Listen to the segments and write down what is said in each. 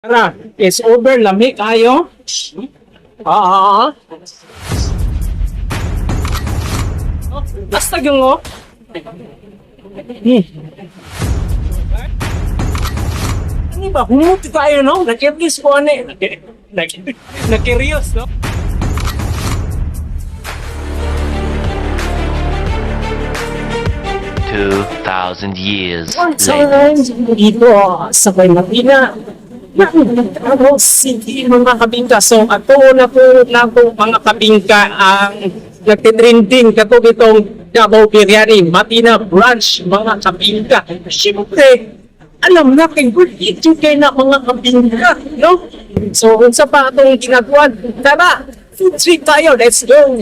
Tara, it's over, lami kayo. Ah, ah, ah. Basta yung oh. Ano ba? Humuti tayo, no? Nakirgis ko ano eh. Nakirios, no? 2,000 years One later. time, dito sa may Marina, Davao City, mga kabingka. So, ato na po na po mga kabingka ang nagtitrending katong itong Davao Biryani, Matina Branch, mga kabingka. Siyempre, alam na kay good ito kay na mga kabingka, no? So, unsa pa atong ginagawa? Tara, food trip tayo, let's go!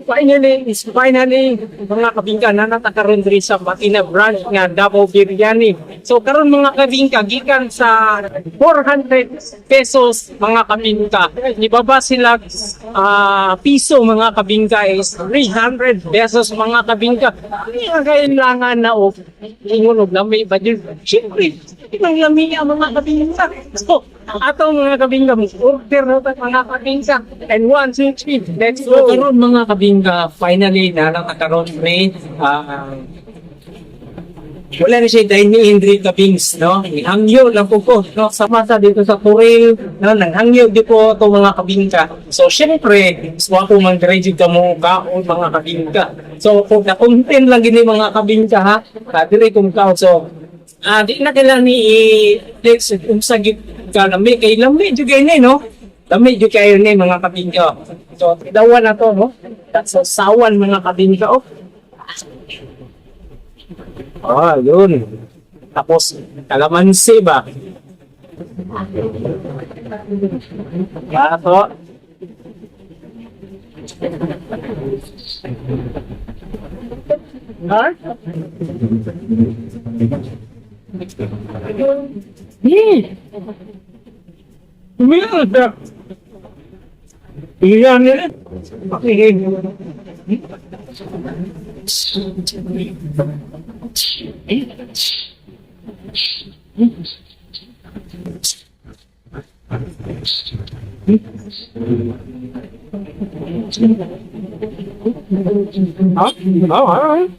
Finally, is finally, mga kabingka na natakaroon diri sa Matina branch nga Davao Biryani. So karon mga kabingka, gikan sa 400 pesos mga kabingka. Ibaba sila piso mga kabingka is 300 pesos mga kabingka. Hindi na kailangan na o ingon og lami ba jud. Siyempre, ang lami ang mga kabingka. So, ato mga kabingka, order na ta mga kabingka. And 1, 2, 3, let's go. Karon mga kabingka, finally na nakaroon may wala na siya dahil ni Henry Kabings, no? Hangyo lang po ko, no? Sama sa dito sa Kuril, no? Nanghangyo di po ito mga kabingka. So, syempre, swa ko man diretso ka mo kaon mga kabingka. So, kung na-content lang gini mga kabingka, ha? Kadiri kong kaon. So, di na kailangan ni i-flex unsa gyud ka lami kay lami jud kay ni, no? Lami jud kayo ni mga kabingka. So, dawan na to, no? So, sawan mga kabingka, oh. Ah, yun. Tapos, kalamansi ba? Baso. Ha? Meron na. Iyan eh. Pakihin. Ha? Oh, alright.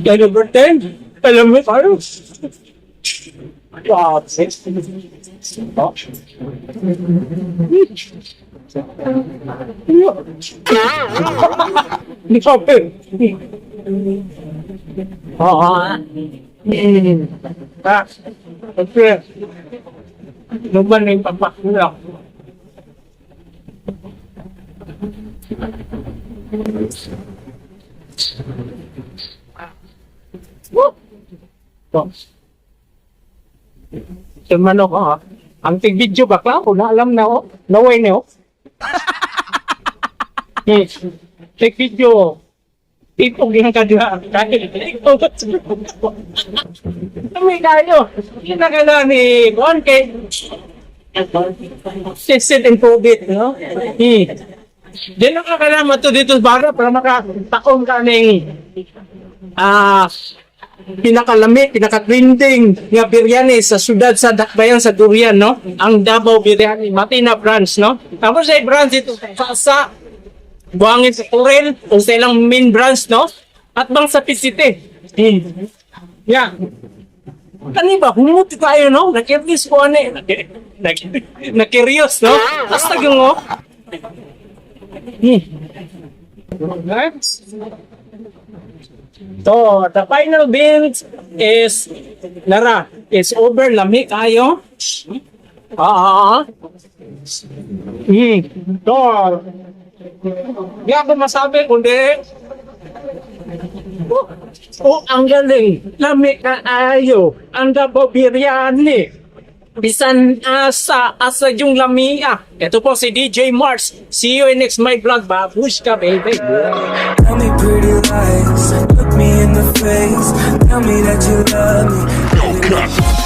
Kaya number 10, alam mo tayo. Wow, oh. Grabe. Oo. Ah, okay. Luban na yung papakulak. Woo! So, ito manok, oh. Ang tig-video ba, klaro, na alam na, oh. Naway na, oh. Take video. Itong yung kadya. Kahit ikaw. May kayo. Hindi na kailangan ni Juan kay tested and COVID, no? Di na ka kailangan to dito sa bara para makataon ka ning Pinakalami, pinaka-trending nga biryani sa syudad sa Dakbayan sa Durian, no? Ang Davao Biryani, Matina branch, no? Tapos ay branch ito sa Buhangin sa Turel, o sa ilang main branch, no? At bang sa PCT. Yeah. Kani ba, humuti tayo, no? Nakirlis ko, ano eh. Nakirios, no? Basta yung, oh. Next. So, the final build is, Nara, it's over, lami kayo. Ah. So, di ako masabi, kundi, oh, ang galing, lami kaayo, ang Davao Biryani. Bisan asa, asa yung lamia. Ito po si DJ Mars. See you in next my vlog. Babushka, baby. Tell me pretty lies, look me in the face. Tell me that you love me. No cut.